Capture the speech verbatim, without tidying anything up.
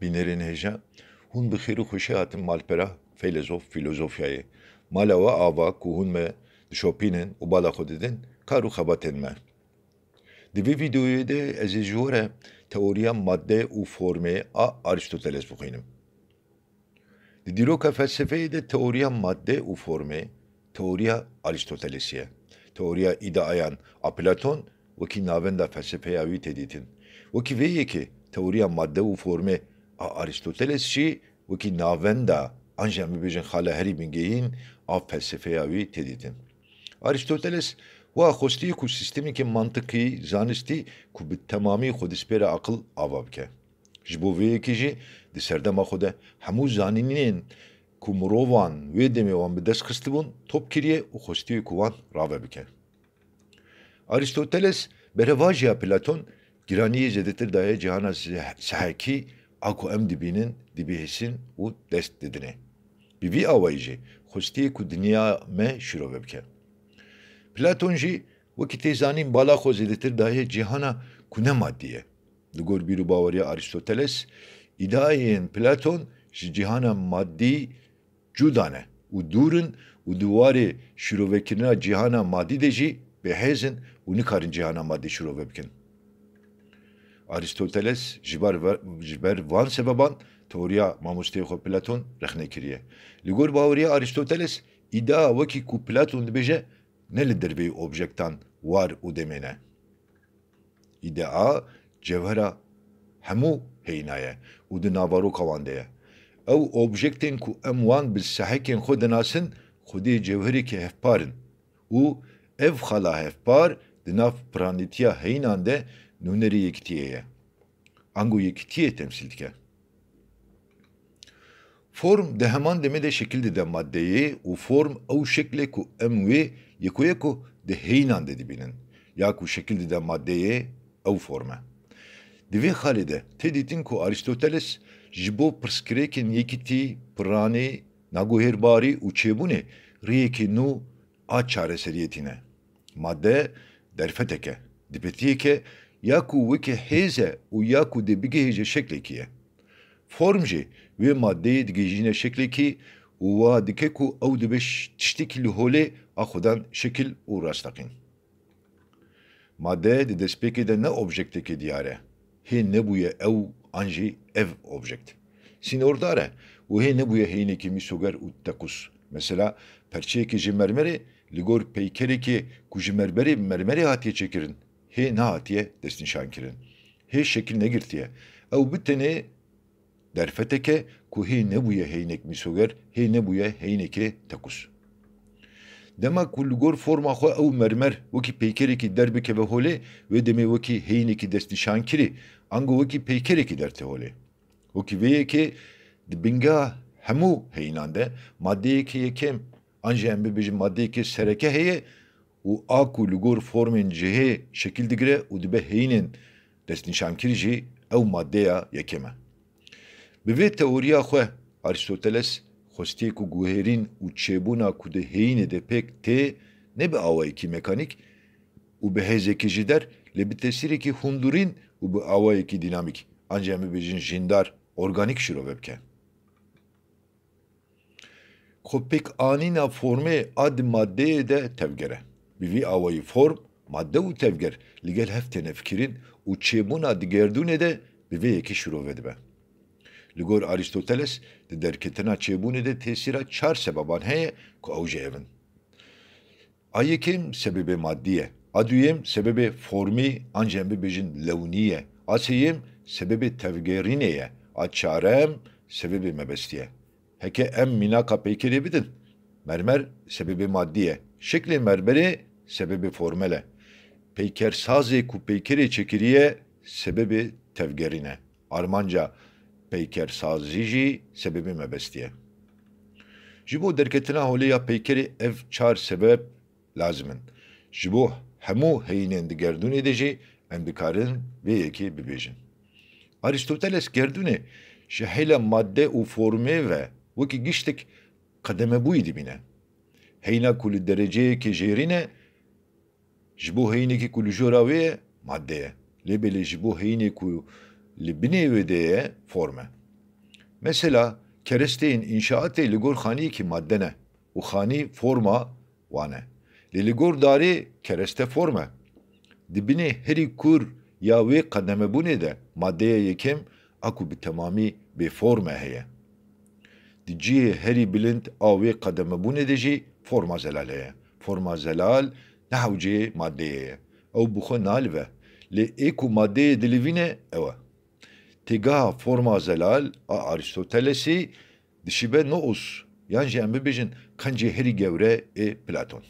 Bînerên hêja, hûn bi xêr û xweşî hatin malpera feylezof fîlozofyayê. Mala we ava ku hûn me dişopînin û bala xwe didin kar û xebatên me. Di vê vîdeoyê de ez ê ji we re teoriya madde û formê a Arîstoteles bixwînim. Di dîroka felsefeyê de teoriya madde û formê teoriya Arîstotelesî ye. Teoriya îdeayan a Platon wekî navenda felsefeya wî tê dîtin. Wekî vê yekê teoriya madde û formê a Arîstoteles jî wekî navenda an jî em bibêjin xala herî bingehîn a felsefeya wî tê dîtin. Arîstoteles wiha xwestiye ku sîstemekî mantiqî, zanistî ku bi temamî xwe dispêre aqil ava bike. Ji bo vê yekê jî di serdema xwe de hemû zanînên ku mirovan wê demê wan bi dest xistibûn top kiriye û xwestiye ku wan rave bike. Arîstoteles berevajiya Platon giraniyê zêdetir daye cihana seh-, sehekî a ku em dibînin, dibihîsin û dest didinê. Bi vî awayî jî xwestiye ku dinya me şîrove bike. Platon jî wekî tê zanîn bala xwe zêdetir daye cihana ku ne madî ye. Li gor bîr û baweriya Arîstoteles, îdeayên Platon ji cihana madî cuda ne û dûr in û di warê şîrovekirina cihana madî de jî bêhêz in û nikarin cihana madî şîrove bikin. Arîstoteles ji bar ve-, ji ber van sebeban teoriya mamosteyê xwe Platon rexne kiriye. Li gor baweriya Arîstoteles, îdea wekî ku Platon dibêje, ne li derveyî objektan war û demê ne. Îdea cewhera hemû heyna ye û di navaroka wan de ye. Ew objektên ku em wan bi sehekên xwe dinasin, xwedî cewherekî hevpar in û ev xala hevpar di nav piranîtiya heynan de nûnerê yekitiyê ye. Ango yekitiyê temsîl dike. Form di heman demê de şekil dide maddeyê û form ew şekl e ku em wê yekoyeko di heynan de dibînin, ya ku şekil dide maddeyê ew form e. Di vê xalê de tê dîtin ku Arîstoteles ji bo pirsgirêkên yekitî, piranî, naguhêrbarî û çêbûnê rêyekê nû a çareseriyê tîne. Madde derfetek e, dipetiyek e, ya ku weke hêz e û ya ku dê bigihêje şeklekî ye. Form jî wê maddeyê digihîjîne şeklekî û wiha dike ku ew dibe ş-, tiştekî li holê a xwedan şekil û rasteqîn. Madde di destpêkê de ne objektekê diyar e. Hê nebûye ew an jî ev objekt. Sînordar e û hê nebûye heyînekî mîsoger û teqûs. Mesela, perçeyekê ji mermerê li gor peykerekê ku ji mermerê, mermerê hatiye çêkirin, hê nehatiye destnîşankirin. Hê şekil negirtiye. Ew bi tenê derfeteke ku hê nebûye heynek mîsoger, hê nebûye heynekê tekus. Dema ku li gor forma xwe ew mermer wekî peykerekî derbikeve holê, wê demê wekî heynekî destnîşankirî, ango wekî peykerekî derte holê. Wekî vê yekê di bingeha hemû heynan de madeyeke yekem, an jî em bibêjin madeyeke sereke heye û a ku li gor formên cihê şekil digire û dibe heyînên destnîşankirî jî ew madeya yekem e. Bi vê teoriya xwe Arîstoteles xwestiye ku guherîn û çêbûna ku di heyînê de pêk tê ne bi awayekî mekanîk û bi hêzekî ji der, lê bi tesîrekî hundurîn û bi awayekî dînamîk, an jî em bibêjin jîndar, organîk şirove bike. Xwepêkanîna formê a di madeyê de tevger e. Bi vî awayî form, madde û tevger li gel hev têne fikirîn û çêbûna di gerdûnê de bi vê yekê şirove dibe. Li gor Arîstoteles, di derketina çêbûnê de tesîra çar sebeban heye ku ew jî ev in. A yekem sebebê madî ye. A duyem sebebê formî an jî em bibêjin lewnî ye. A sêyem sebebê tevgerînê ye. A çarem sebebê mebestî ye. Heke em mînaka peykerê bidin, mermer sebebê madî ye. Şeklê mermerê sebebê formel e. Peykersazê ku peykerê çêkiriye sebebê tevgerîn e. Armanca peykersazî jî sebebê mebestî ye. Ji bo derketina holê ya peykerê ev çar sebeb lazim in. Ji bo hemû heyînên di gerdûnê de jî em dikarin vê yekê bibêjin. Arîstoteles gerdûnê ji hêla madde û formê ve wekî giştek qedemebûyî dibîne. Heyna ku li dereceyekê jêrîn e, ji bo heyînekî ku li jora wê ye, madde ye. Lê belê ji bo heyînê ku li binê wê de ye, form e. Mesela, keresteyên înşaatê li gor xaniyekî madde ne û xanî forma wan e. Lê li gor darê kereste form e. Di binê herî kûr ya wê qedemebûnê de maddeya yekem a ku bi temamî bêform e heye. Di cihê herî bilind a wê qedemebûnê de jî forma zelal heye. Forma zelal ne hewceyê maddeyê ye. Ew bi xwe nalive. Lê ê ku maddeyê dilivîne ew e. Têgeha forma zelal a Arîstotelesî dişibe nous, yan jî em bibêjin qencê herî gewre ê Platon.